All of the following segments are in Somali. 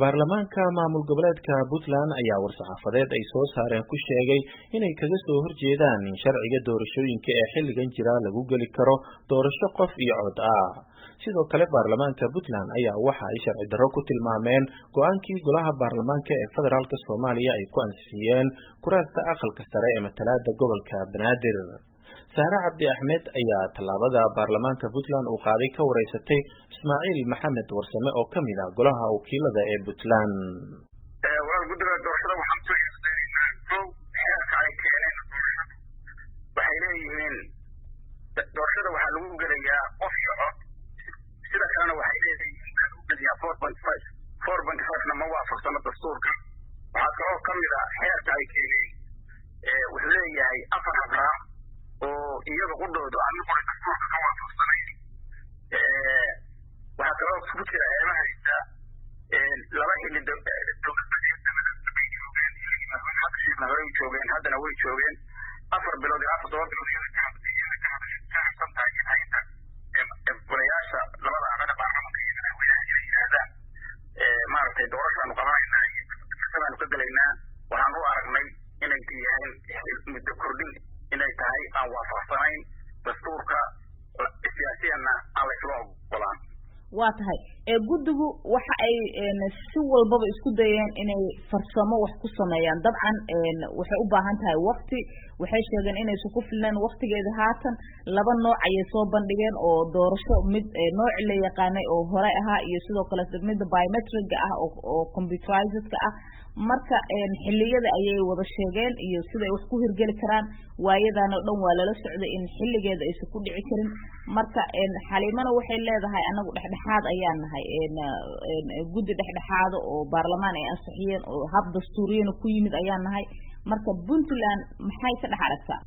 Baarlamaanka maamul goboleedka Puntland ayaa war-saxaafadeed ay soo saareen ku sheegay inay kaga soo horjeedaan in sharciga doorashooyinka ee xilligan jira lagu geli karo doorasho qof iyo cod ah. Sidoo kale, baarlamaanka Puntland ayaa waxa ay sharci darro ku tilmaameen go'aankii golaha baarlamaanka ee federaalk Soomaaliya ay ku ansixiyeen kuraasta aqalka sare ee matalaadda gobolka Banaadir. Saare Cabdi Axmed ayaa tallaabada baarlamaanka Puntland uu qaaday ka wareysatay Ismaaciil Maxamed Warsame oo ka mid ah golaha wakiilada ee Puntland. Walaal, guddiga doorashada waxaan ku eedeynaynaa kow xeerka ay keeneen doorashadu. Waxay leeyihiin doorashada waxaa lagu gelayaa qof iyo cod. Sida kalena waxay leeyihiin waxaa lagu gelayaa 4.5. 4.5-na ma waafaqsano dastuurka. Waxaa kaloo ka mid ah xeerka ay keeneen wuxuu leeyahay afar habraac oo iyaga qudhoodu aan mid qori dastuurka ka waafaqsanayn. Waxaa kaloo ku jira eebahaysa laba xilli dowladda bay joogeen, xilligii madaxweyne Xasan Sheekhna horey u joogeen, haddana way joogeen 4 bilood ilaa 7 bilood. Iyada ka harsan tahay xilhaynta golayaasha labada aqal baarlamanka iyo madaxweynaha inay yidhaahdaan maaragtay doorashaanu qabanaynaa iyo firsadaanu ka gelaynaa. Waxaan u aragnay inay yahayn muddo kordhin inay tahay aan waafaqsanayn dastuurka, siyaasiyanna aan laysla ogolaan. Waa tahay, guddigu waxa ay si walbaba isku dayeen inay farsamo wax ku sameeyaan. Dabcan waxay u baahan tahay wakti. Waxay sheegeen inaysan ku filneen waktigeeda. Haatan laba nooc ayay soo bandhigeen oo doorasho, mid nooci la yaqaanay oo hore ahaa iyo sidoo kale midda biometric-ga ah oo computerized-ka ah. Marka xiliyada ayay wada sheegeen iyo siday wax ku hirgeli karaan. Waayadan oo dhan waa lala socday in xilligeeda aysan ku dhici karin. Marka Xaliimana waxay leedahay anagu dhexdhexaad ayaan nahay, guddi dhexdhexaada oo baarlamaan ay ansixiyeen oo hab dastuuriyana ku yimid ayaan nahay. Marka Puntland maxay ka dhex aragtaa?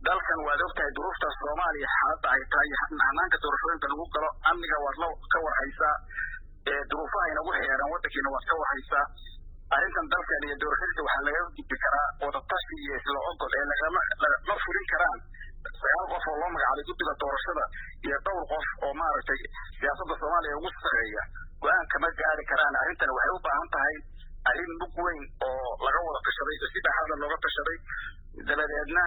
Dalkan waad ogtahay duruufta Soomaaliya xaaladda ay tahay, hanaanka doorashooyinka lagu galo, amniga waad la ka warhaysaa, duruufaha inagu xeeran waddankiina waad ka warhaysaa. Arrintan dalkan iyo doorashadiisa waxaa lagaga gudbi karaa wadatashi iyo isla ogol ee lagama ma fulin karaan sagaal qof oo loo magacaabay guddiga doorashada iyo dhowr qof oo maaragtay siyaasadda Soomaaliya ugu sarreeya go'aan kama gaari karaan. Arrintan waxay u baahan tahay arrin mug weyn oo laga wada tashaday oo si baaxadla looga tashaday, dabadeedna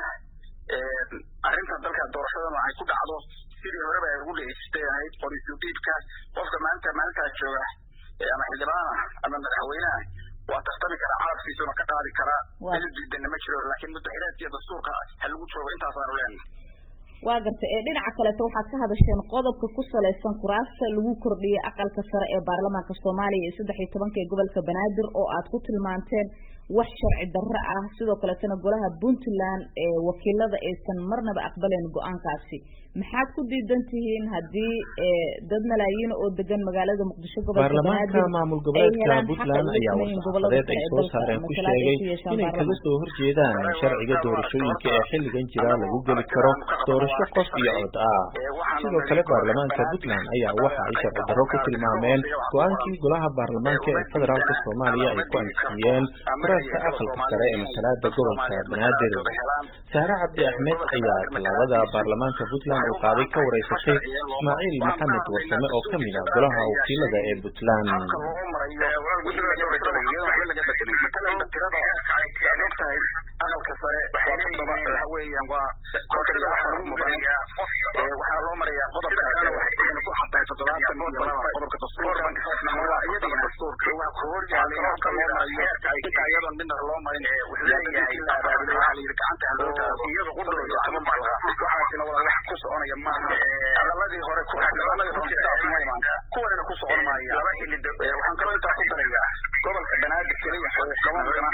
arrintan dalka doorashadan waxay ku dhacdo sidii horeba ay ugu dhici jirtay, ahayd qorisu dhiibka. Qofka maanta maalintaas jooga ama xildhibaana ama madaxweynaha waa tartami karaa, carabkiisuna ka qaadi karaa, cid diidanna ma jiro, laakiin muddaxileedkiiyo dastuurka ha lagu joogo, intaasaanu leenahay. Waa gartay. Ee dhinaca kaleeto waxaad ka hadasheen qodobka ku salaysan kuraasta lagu kordhiyey aqalka sare ee baarlamaanka Soomaaliya iyo 13-ka ee gobolka Banaadir oo aad ku tilmaanteen wax sharci darro ah. Sidoo kaleetana golaha Puntland ee wakiilada aysan marnaba aqbaleyn go'aankaasi. Maxaad ku diidan tihiin haddii dad malaayiin oo degan magaalada Muqdisho, gobolka Baarlamaanka maamul goboleedka Puntland ayaa war-saxaafadeed ay soo saareen ku sheegay inay kaga soo horjeedaan in sharciga doorashooyinka ee xilligan jira lagu geli karo doorasho qof iyo cod ah. Sidoo kale, baarlamaanka Puntland ayaa waxa ay sharci darro ku tilmaameen go'aankii golaha baarlamaanka ee federaalk Soomaaliya ay ku ansixiyeen kuraasta aqalka sare ee matalaadda gobolka Banaadir. Saare Cabdi Axmed ayaa tallaabada baarlamaanka Puntland uu qaaday ka wareysatay Ismaaciil Maxamed Warsame oo ka mid ah golaha wakiilada ee Puntland. Ogtahay aqalka sare waa toddoba, waxa weeyaan waa 54 mudan. Waxaa loo marayaa qodobka waxayna ku xataa 72 qodobka dastuurka. Waa iyadana dastuurka waa ku hor yaallay habka loo marayo. Inta iyadoon midna loo marin wuxuu leeyahay la abaabulay, waxaa la yidhi gacanta ha loo taago, 13 baa laga. Waxaasina waa wax ku soconaya maaha. Aqaladii hore aqaladii hore sidaas uma imaan, kuwanina ku socon maaya. Waxaan kaloo intaa ku darayaa gobolka Banaadir keliya oo kama maqna,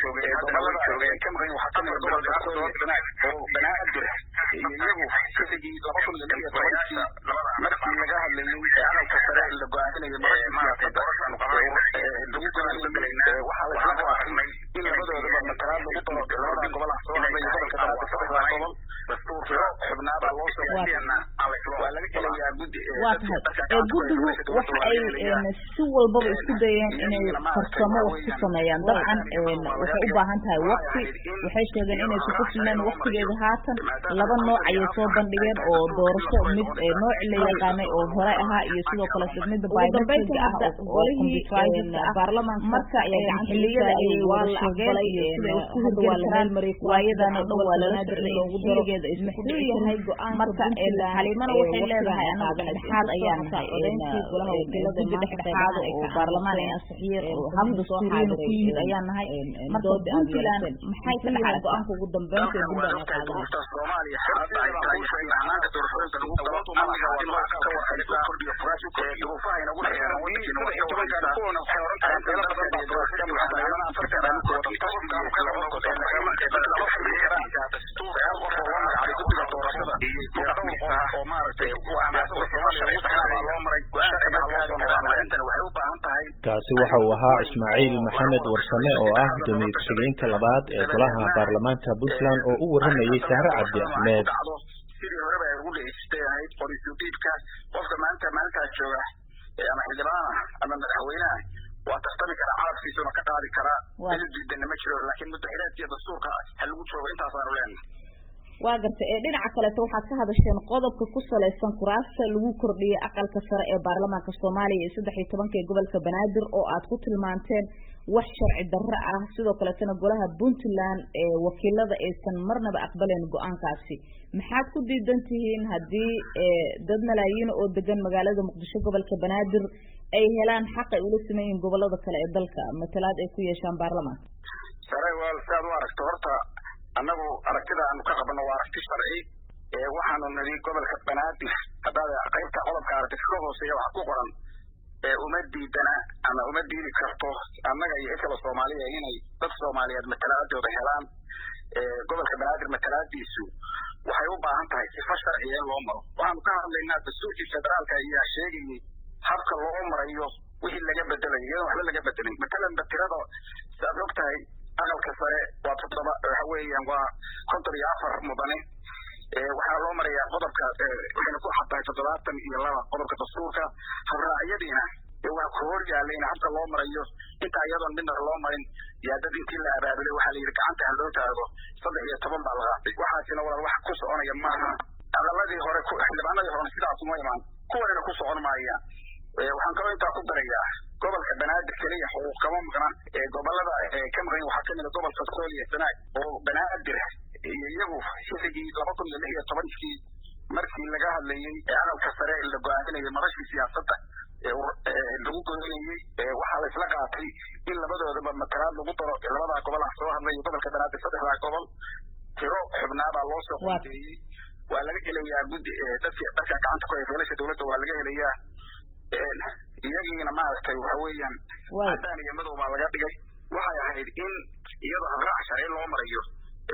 gobolada ka maqan waxaa kamid ah gobolka oo Banaadir iyagu xilligii 2016-kii markii laga hadlayay ee aqalka sare la go'aaminayay marashii siyaasadda lagu go'aaminayay, waxaa la isla waafaqay in labadoodaba matalaad lagu daro labadan gobol ah soo hadlay gobolka Banaadir. Saddexdaa gobol tiro xubnaabaa loo soo, waa laga helayaa guddi. Waa tahay, guddigu waxa ay si walbaba isku dayeen inay farsamo wax ku sameeyaan. Dabcan waxay u baahan tahay waqti. Waxay sheegeen inaysan ku filneen waqtigeeda. Haatan laba nooc ayay soo bandhigeen oo doorasho, mid nooci la yaqaanay oo hore ahaa iyo sidoo kale midda biometric ah oo computerized ah. Baarlamaanka marka xilliyada ayay wada sheegeen iyo sida ay isku hirgeli karaan. Waayadan oo dhan waa lala socday in xilligeeda aysan ku dhici karin. Marka Xaliimana waxay leedahay, anagu dhexdhexaad ayaan nahay, guddi dhexdhexaada oo baarlamaan ay ansixiyeen oo hab dastuuriyana ku yimid ayaan nahay. Marka Puntland maxay ka dhex aragtaa go-aanka ugu dambeynta ee Puntland ay qaadanayso? Soomaaliya xaaladda ay tahay hanaanka doorashooyinka lagu galo amniga waa inuu ka warhaysaa, duruufaha inagu xeeran wadankiina waa ka warhaysaa. Waxay oran karaan meelo badan baa doorashada madaxweynaha afartan baa ku dastuurka qof oo loo magacaabay guddiga doorashada iyo dhowr qof oo maaragtay Soomaaliya loo maray go-aanka loo soo noqdaan. Arrintan waxay u baahan tahay. Kaasi waxa uu ahaa Ismaaciil Maxamed Warsame oo ah gudoomiye ku-xigeenka labaad ee golaha baarlamaanka Puntland oo u waramayey Sahre Cabdi Axmed. Sidii horeba ay ugu dhici ahayd qorisu dhiibka, qofka maanta maalintaas jooga ama xildhibaana ama madaxweynaha waa tartami karaa, carabkiisuna ka qaadi karaa, cid diidanna ma jiro, laakiin muddaxileedkiiyo dastuurka ha lagu joogo, intaasaanu leenahay. Waa gartay. Ee dhinaca kaleeto waxaad ka hadasheen qodobka ku salaysan kuraasta lagu kordhiyey aqalka sare ee baarlamaanka Soomaaliya iyo 13-ka ee gobolka Banaadir oo aad ku tilmaanteen wax sharci darro ah, sidoo kaleetana golaha Puntland ee wakiilada aysan marnaba aqbaleen go-aankaasi. Maxaad ku diidan tihiin haddii dad malaayiina oo degan magaalada Muqdisho, gobolka Banaadir, ay helaan xaq ay ula siman yihiin gobolada kale ee dalka, matalaad ay ku yeeshaan baarlamaanka? Sare wal si aad u aragto, horta annagu aragtida aanu ka qabno waa aragti sharci. Waxaanu nidhi gobolka Banaadir, haddaad qaybta qodobka aragti ka hooseeya waxa ku qoran, uma diidana ama uma diidi karto annaga iyo cid kale Soomaaliya inay dad Soomaaliyeed matalaadooda helaan. Gobolka Banaadir matalaadiisu waxay u baahan tahay sifo sharciya in loo maro. Waxaanu ka hadlaynaa dastuurkii federaalka ayaa sheegayey habka loo marayo wixii laga bedelayo, iyadoon waxba laga bedelin. Matalan tirada saad og tahay aqalka sare waa 7, waxa weeyaan waa 54 mudane. Waxaa loo marayaa qodobka, waxayna ku xadtahay 72 qodobka dastuurka. Habraacyadiina waa ku hor yaalayna habka loo marayo. Inta iyadoon midna loo marin yaa dad intii la abaabulay waxaa la yidhi gacanta ha loo taago, 13 baa la qaatay. Waxaasina walaal wax ku soconaya maaha. Aqaladii hore, xildhibaanadii horena sidaas uma imaan, kuwanina ku socon maayaan. Waxaan kaloo intaa ku darayaa, gobolka Banaadir keliya xuquuq kama maqna. Gobolada ka maqan waxaa kamid a gobolka Sool iyo Sanaag oo Banaadir iyo iyagu xilligii 2016-kii markii laga hadlayey ee aqalka sare la go-aaminayay, madashii siyaasadda lagu goynayey, waxaa la isla qaatay in labadoodaba matalaad lagu daro. Labadaa gobol ah soo hadlaya gobolka Banaadir, saddexdaa gobol tiro xubnaabaa loo soo qoondeeyey. Waa laga helayaa guddi dadka dadka gacanta ku haya feelasha dowladda, waa laga helayaa. Iyagiina maaragtay waxa weeyaan cadaan iyo madow baa laga dhigay. Waxay ahayd in iyadoo habraac sharci loo marayo,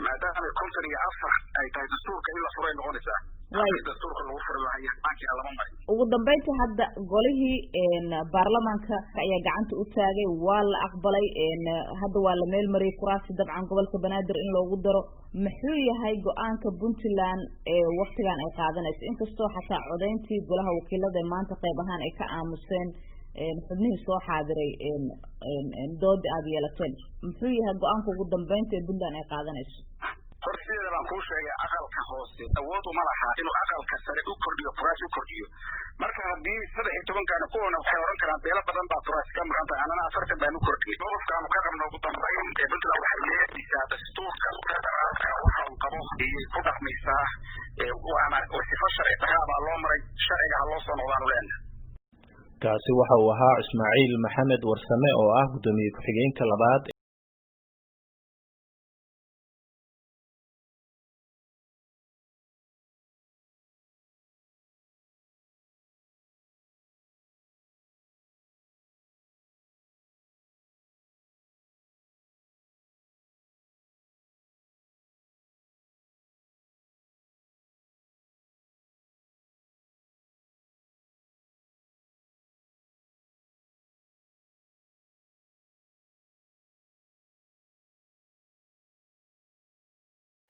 maadaama 54 ay tahay dastuurka in la furay noqonaysaa, dastuurka lagu furi lahayo maankiina lama marin. Ugu dambeyntii hadda golihii baarlamaanka ayaa gacanta u taagay, waa la aqbalay, hadda waa la meel mariyay kuraasi dabcan gobolka Banaadir in loogu daro. Muxuu yahay go-aanka Puntland ee waktigan ay qaadanayso, inkastoo xataa codeyntii golaha wakiilada ee maanta qayb ahaan ay ka aamuseen xubnihii soo xaadiray doodi aada yeelateen? Muxuu yahay go-aanka ugu dambeynta ee Puntland ay qaadanayso? Horta sideeda baan kuu sheegay, aqalka hoose awood uma laha inuu aqalka sare u kordhiyo, kuraas u kordhiyo. Marka haddii 13-kaana, kuwana waxay oran karaan beelo badan baa kuraas ka maqan tahay, annana 40 baan u kordhinay. Mowqifkaanu ka qabno ugu dambayn ee Puntland waxay yeelaysaa dastuurka federaalka waxa uu qabo iyay ku dhaqmaysaa, ama sifo sharci darraa baa loo maray, sharciga ha loo soo noqdaanu leenahay. Kaasi waxa uu ahaa Ismaaciil Maxamed Warsame oo ah gudoomiye ku-xigeenka labaad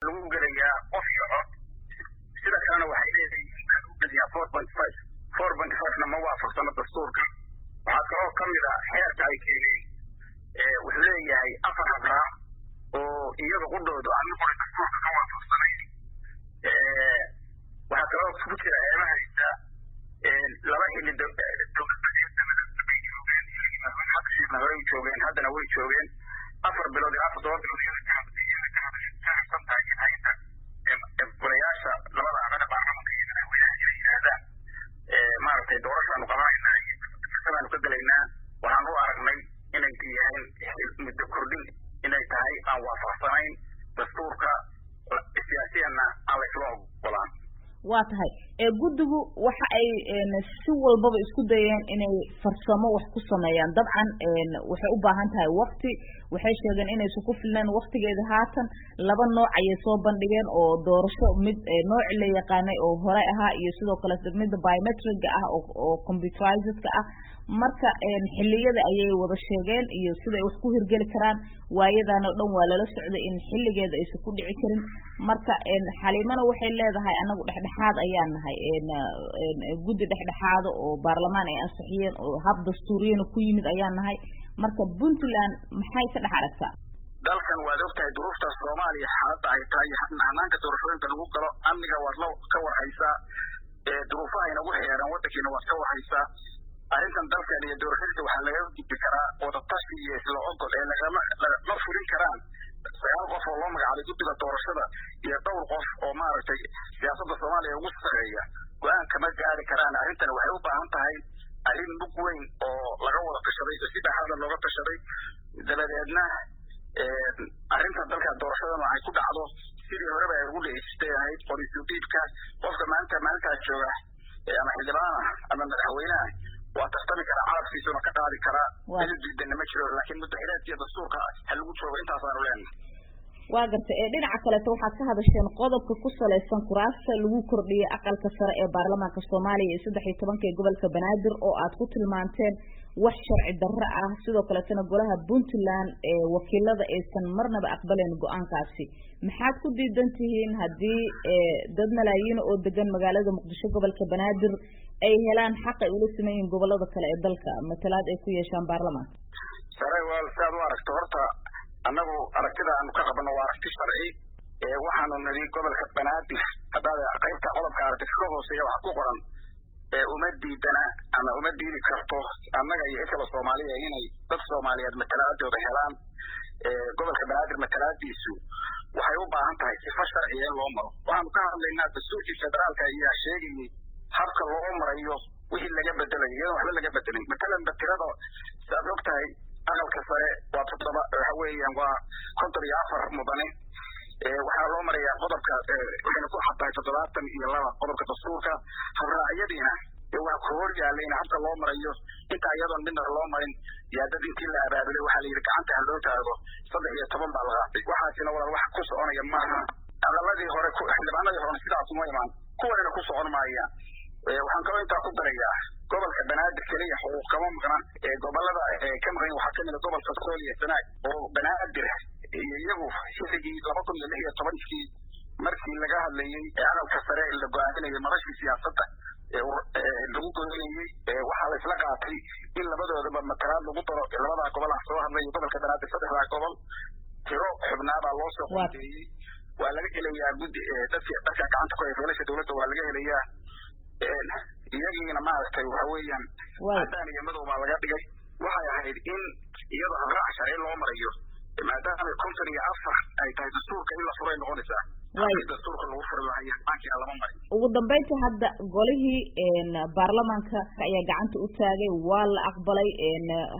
Lagu gelayaa qof iyo cod. Sida kalena waxay leeyihiin waxaa lagu gelayaa 4.5. 4.5-na ma waafaqsano dastuurka. Waxaa kaloo ka mid a xeerka ay keeneen wuxuu leeyahay 4 habraac oo iyaga qudhoodu aan mid qori dastuurka ka waafaqsanayn. Waxaa kaloo ku jira eebahaysa laba xilli dowladda bay joogeen, xilligii madaxweyne Xasan Sheekhna horey u joogeen, haddana way joogeen 4 bilood ilaa 7 bilood iyada ka harsan tahay xilhaynta golayaasha labada aqal ee baarlamanka iyo madaxweynaha inay yidhaahdaan maaragtay doorashaanu qabanaynaa iyo firsadaanu ka gelaynaa. Waxaan u aragnay inay yahayn muddo kordhin inay tahay aan waafaqsanayn dastuurka, siyaasiyanna aan la isla ogolaan. Waa tahay. Guddigu waxa ay si walbaba isku dayeen inay farsamo wax ku sameeyaan. Dabcan waxay u baahan tahay wakti. Waxay sheegeen inaysan ku filnayn waktigeeda haatan. Laba nooc ayay soo bandhigeen oo doorasho, mid nooci la yaqaanay oo hore ahaa iyo sidoo kale midda biometric-ga ah oo computerized-ka ah. Marka xilliyada ayay wada sheegeen iyo sida ay wax ku hirgeli karaan. Waayadan oo dhan waa lala socday in xilligeeda aysan ku dhici karin. Marka Xaliimana waxay leedahay anagu dhexdhexaad ayaan nahay, guddi dhexdhexaada oo baarlamaan ay ansixiyeen oo hab dastuuriyana ku yimid ayaan nahay. Marka Puntland maxay ka dhex aragtaa? Dalkan waad ogtahay duruufta Soomaaliya xaaladda ay tahay, hanaanka doorashooyinka lagu galo, amniga waad la ka warhaysaa, duruufaha inagu xeeran waddankiina waad ka warhaysaa. Arrintan dalkan iyo doorashadiisa waxaa laga gudbi karaa wadatashi iyo isla ogol ee lagama ma fulin karaan 9 qof oo loo magacaabay guddiga doorashada iyo dhowr qof oo maaragtay siyaasadda Soomaaliya ugu sarreeya go-aan kama gaari karaan. Arrintan waxay u baahan tahay arrin mug weyn oo laga wada tashaday oo si baaxadla looga tashaday, dabadeedna arrinta dalka doorashadan waxay ku dhacdo sidii horeba ay ugu dhici jirtay ahayd qorisu dhiibka. Qofka maanta maalintaas jooga ama xildhibaana ama madaxweynaha waa tartami karaa, carabkiisuna ka qaadi karaa, cid diidanna ma jiro, laakiin muddo xileedkiiyo dastuurka ha lagu joogo, intaasaanu leenahay. Waa gartay. Ee dhinaca kaleeto waxaad ka hadasheen qodobka ku salaysan kuraasta lagu kordhiyey aqalka sare ee baarlamaanka Soomaaliya iyo 13-ka ee gobolka Banaadir oo aad ku tilmaanteen wax sharci darro ah, sidoo kaleetana golaha Puntland ee wakiilada aysan marnaba aqbalayn go-aankaasi. Maxaad ku diidan tihiin haddii dad malaayiina oo degan magaalada Muqdisho, gobolka Banaadir, ay helaan xaq ay ula siman yihiin gobolada kale ee dalka, matalaad ay ku yeeshaan baarlamaanka? Sare wal si aad u aragto, horta annagu aragtida aanu ka qabano waa aragti sharci. Waxaanu nidhi gobolka Banaadir haddaad qaybta qodobka aragti ka hooseeya waxa ku qoran uma diidana ama uma diidi karto annaga iyo cid kale Soomaaliya inay dad Soomaaliyeed matalaadooda helaan. Gobolka Banaadir matalaadiisu waxay u baahan tahay sifo sharciya in loo maro. Waxaanu ka hadlaynaa dastuurkii federaalka ayaa sheegayay habka loo marayo wixii laga bedelayo, iyadoon waxba laga bedelin. Matalan ba tirada saad og tahay aqalka sare waa 7, waxa weeyaan waa 54 mudane. Waxaa loo marayaa qodobka waxayna ku xadtahay 72 qodobka dastuurka. Habraacyadiina waa ku hor yaalayna habka loo marayo. Inta iyadoon midna loo marin yaa dad intii la abaabulay waxaa la yidhi gacanta ha loo taago, 13 baa la qaatay. Waxaasina walaal wax ku soconaya maaha. Aqaladii hore, xildhibaanadii horena sidaas uma imaan, kuwanina ku socon maayaan. Waxaan kaloo intaa ku darayaa gobolka Banaadir keliya xuquuq kama maqna. Gobolada ka maqan waxaa kamid a gobolka Sool iyo Sanaag oo Banaadir iyo iyagu xilligii 2016-kii markii laga hadlayey ee aqalka sare la go-aaminayay madashii siyaasadda lagu goynayey, waxaa la isla qaatay in labadoodaba matalaad lagu daro. Labadaa gobol ah soo hadlayo gobolka Banaadir, saddexdaa gobol tiro xubnaabaa loo soo qoondeeyey. Waa laga helayaa guddi dadka gacanta ku haya feelasha dowladda, waa laga helayaa iyagiina maaragtay waxa weeyaan cadaan iyo madow baa laga dhigay. Waxay ahayd in iyadoo habraac sharci loo marayo, maadaama 54 ay tahay dastuurka in la furay noqonaysaa, haddii dastuurka lagu furi lahayo maankiina lama marin. Ugu dambeyntii hadda golihii baarlamaanka ayaa gacanta u taagay, waa la aqbalay,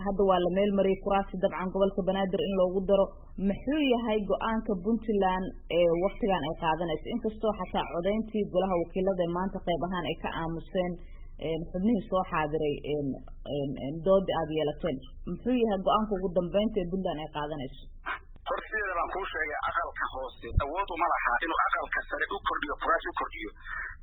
hadda waa la meel mariyay kuraasi dabcan gobolka Banaadir in loogu daro. Muxuu yahay go-aanka Puntland ee waktigan ay qaadanayso, inkastoo xataa codeyntii golaha wakiilada ee maanta qayb ahaan ay ka aamuseen xubnihii soo xaadiray doodii aada yeelateen? Muxuu yahay go-aanka ugu dambeynta ee Puntland ay qaadanayso? Horta sideeda baan kuu sheegay, aqalka hoose awood uma laha inuu aqalka sare u kordhiyo kuraas u kordhiyo.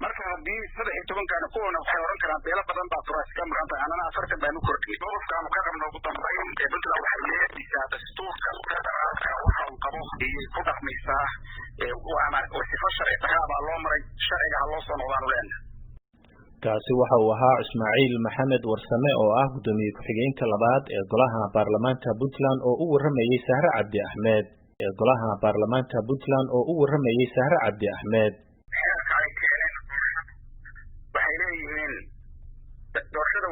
Marka haddii 13-kaana kuwana waxay odhan karaan beelo badan baa kuraas ka maqan tahay, annana 40 baan u kordhinay. Mowqifkaanu ka qabno ugu dambayn ee Puntland waxay yeelaysaa dastuurka federaalka waxa uu qabo ayay ku dhaqmaysaa, waana sifo sharci darraa baa loo maray, sharciga ha loo soo noqdaanu leenahay. Kaasi Kaasi waxa uu ahaa Ismaaciil Maxamed Warsame oo ah guddoomiye ku-xigeenka labaad ee golaha baarlamaanka Puntland oo u waramayey Sahre Cabdi Axmed. Ee golaha baarlamaanka Puntland oo u waramayey Sahre Cabdi Axmed. Xeerka ay keeneen doorashada waxay leeyihiin doorashada.